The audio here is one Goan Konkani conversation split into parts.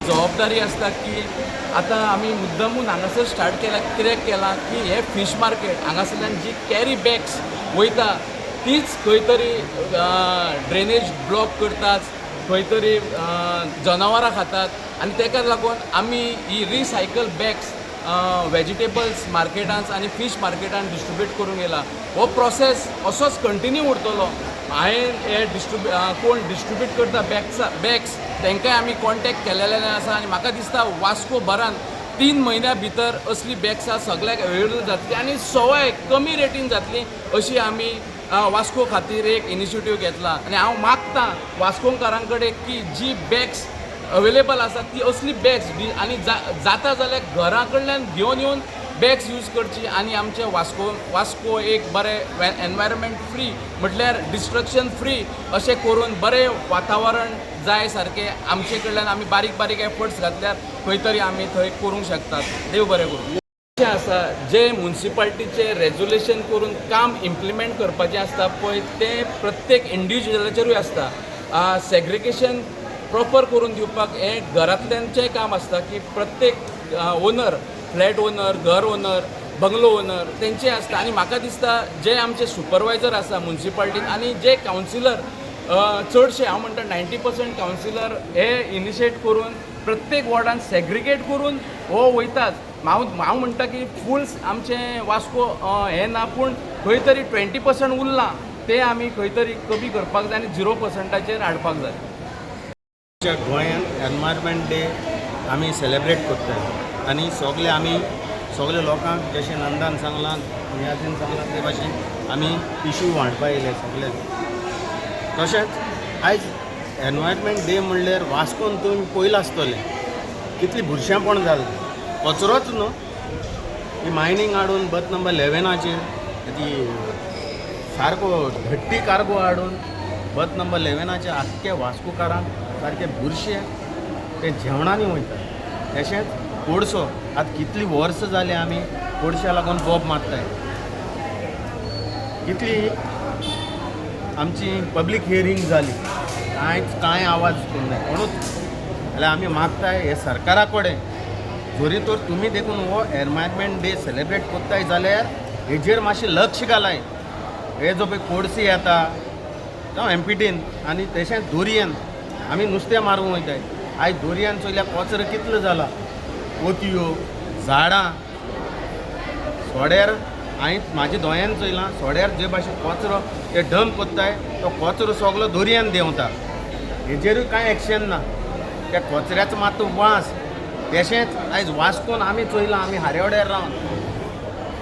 जबाबदारी आसता की आतां आमी मुद्दमून हांगासर स्टार्ट केला. कित्याक केलां की हे फीश मार्केट हांगासरल्यान जी कॅरी बॅग्स वयता, तीच खंय तरी ड्रेनेज ब्लॉक करतात, खंय तरी जनावरां खातात आनी ताका लागून आमी ही रिसायकल बॅग्स वेजिटेबल्स मार्केटांत आनी फीश मार्केटान डिस्ट्रिब्यूट करूंक येयला. हो प्रोसेस असोच कंटिन्यू उरतलो. हांवें हे कोण डिस्ट्रिब्यूट करता बॅग्स, तांकांय आमी कॉन्टेक्ट केलेले आसा आनी म्हाका दिसता वास्को भरान 3 म्हयन्या भितर असली बॅग्सां सगळ्याक अवेलेबल जातली आनी सवाय कमी रेटीन जातली, अशी आमी वास्को खातीर एक इनिशिएटीव घेतला. आनी हांव मागतां वास्कोकारां कडेन की जी बॅग्स अवेलेबल आसा ती असली बॅग्स आनी जाता जाल्यार घरा कडल्यान घेवन येवन बॅग्स यूज करची आनी आमचे वास्को एक बरें एनवायरमेंट फ्री, म्हटल्यार डिस्ट्रक्शन फ्री अशें करून बरें वातावरण जाय सारकें. आमचे कडल्यान आमी बारीक बारीक एफर्ट्स घातल्यार खंय तरी आमी थंय करूंक शकतात. देव बरें करूं. अशें आसा, जे मुन्सिपाल्टीचे रेजोल्युशन करून काम इम्प्लिमेंट करपाचें आसता पळय, तें प्रत्येक इंडिविज्युअलाचेरूय आसता. सेग्रिगेशन प्रॉपर करून दिवपाक हें घरांतल्यांचेंय काम आसता की प्रत्येक ओनर, फ्लॅट ओनर, घर ओनर, बंगलो ओनर तेंचें आसता. आनी म्हाका दिसता जे आमचे सुपरवायजर आसा मुन्सिपाल्टीन आनी जे कावन्सिलर, चडशे हांव म्हणटा 90% कावन्सिलर हे इनिशिएट करून प्रत्येक वॉर्डान सेग्रिगेट करून हो वयताच. हांव म्हणटा की फूल आमचें वास्को हें ना, पूण खंय तरी 20% उरलां, तें आमी खंय तरी कमी करपाक जाय आनी 0%चेर हाडपाक जाय. आमच्या गोंयांत एनवायरमेंट डे आमी सेलेब्रेट करतात आनी सगळे आमी सगळे लोकांक, जशें नंदान सांगलां, नियाजीन सांगलां, ते भाशेन आमी इशू वांटपा येयले सगळे. तशेंच आयज एनवायरमेंट डे म्हणल्यार वास्कोन तुमी पयलां आसतलें कितली बुरशेंपण जालें. कचरोच न्हू, ही मायनींग हाडून बर्थ नंबर 11चेर ती सारको घट्टी कार्गो हाडून बर्थ नंबर 11चेर आख्खे वास्कोकारांक सारके बुरशे ते जेवणांनी वयता. तशेंच कोळसो, आतां कितलीं वर्सां जालीं आमी कोळश्या लागून बोब मारताय. कितली आमची पब्लीक हियरींग जाली, कांयच कांय आवाज करूंक जाय कोणूच. जाल्यार आमी मागताय हे सरकारा कडेन, जरी तर तुमी देखून हो एनवायरमेंट डे सेलेब्रेट करताय जाल्यार हेजेर मातशें लक्ष घालाय. हे जो पळय कोळशी येता, जावं एमपीटीन आनी तशेंच दोरयेन आमी नुस्तें मारूंक वयताय. आयज दोरयेन चोयल्यार कचरो कितलो जाला, पोतयो, झाडां सड्यार. हांवें म्हाज्या दोळ्यान चोयलां, सड्यार जे भाशेन कचरो ते डंप करताय, तो कचरो सगलो दोरयेन देंवता. हेजेरूय कांय एक्शन ना. त्या कचऱ्याचो मात वास. तशेंच आयज वास्कोन आमी चोयलां, आमी हारेवाड्यार रावन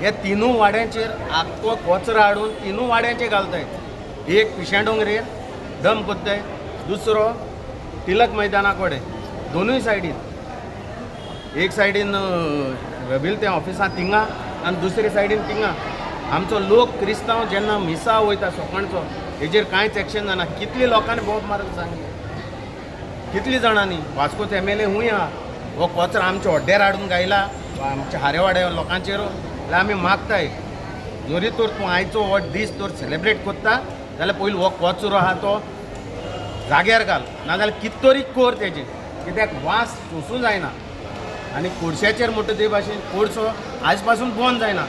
हे तिनूय वाड्यांचेर आख्खो कचरो हाडून तिनूय वाड्यांचेर घालताय. एक पिशा डोंगरेर डंप करताय, दुसरो टिलक मैदाना कडेन, दोनूय सायडीन. एक सायडीन रबील त्या ऑफिसांत थिंगा आनी दुसरे सायडीन थिंगा. आमचो लोक क्रिस्तांव जेन्ना मिसा वयता सकाळचो, हेजेर कांयच एक्शन जायना. कितली लोकांनी बोब मारून सांगलें, कितली जाणांनी. वास्कोचो एमएलए हूंय आहा, हो कचरो आमच्या हड्ड्यार हाडून घायला आमच्या हारेवाड्या लोकांचेर. जाल्यार आमी मागताय, जरी तर तूं आयचो हो दीस तर सेलेब्रेट करता जाल्यार पयलीं हो कचरो आहा तो जाग्यार घाल, नाजाल्यार कित तरी कर तेजें, कित्याक वास सोसूं जायना. आनी कोळश्याचेर म्हणटा ते भाशेन कोळसो आयज पासून बंद जायना.